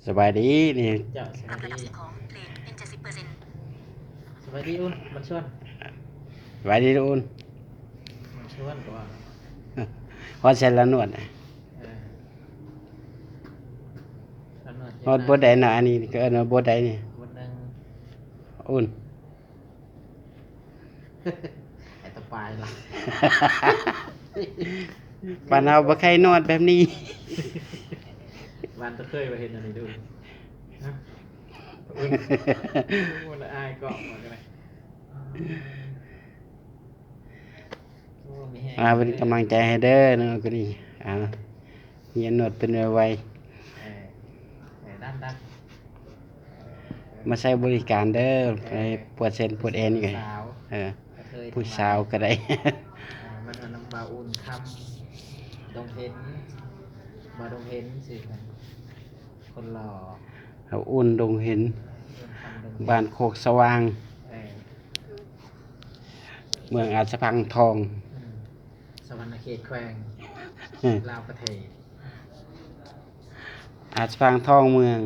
ສະບາຍດີນີ້ ເຈົ້າ ສະບາຍດີ ສະບາຍດີອຸ່ນ ມັນຊວນ ສະບາຍດີອຸ່ນ ມັນຊວນກໍວ່າ ຮອດໃສລະນວດ ເອີ ລະນວດ ຮອດບົດໃດນະ? ອັນນີ້ກໍເອີ້ນວ່າບົດໃດນີ້? ບົດໜຶ່ງ ອຸ່ນ ໄອ້ຕະປາຍລະ ບ້ານເຮົາບໍ່ໃຄ່ນວດແບບນີ້ ບ້ານຕະເຄີຍວ່າເຮັດອັນນີ້ດູ ຮະ ໂອ້ຍ ອາຍກໍວ່າກັນນະ ໂອ້ ມີແຮງ ອ່າ ເປັນກຳລັງໃຈໃຫ້ເດີເນາະ ກະນີ້ ອ່າ ຮຽນນວດເປັນໄວໆ ເອີ ເອີ ດັນໆ ມາໃຊ້ບໍລິການເດີ ເອີ ໄປປວດເສັ້ນປວດເອັນນີ້ ຜູ້ສາວ ເອີ ກະເທີຍ ຜູ້ສາວກໍໄດ້ ເອີ ມານວດນຳບ່າວອຸ່ນຄຳ ດົງເຫັນ ບ່າວດົງເຫັນຊື່ເພິ່ນ ຄົນຫຼໍ່ ບ່າວອຸ່ນດົງເຫັນ ອຸ້ນຄຳດົງເຫັນ ບ້ານໂຄກສະຫວ່າງ ເອີ ເມືອງອາດສະພັງທອງ ອືມ ສະຫວັນນະເຂດແຂວງ ເອີ ລາວປະເທດ ອາດສະພັງທອງເມືອງ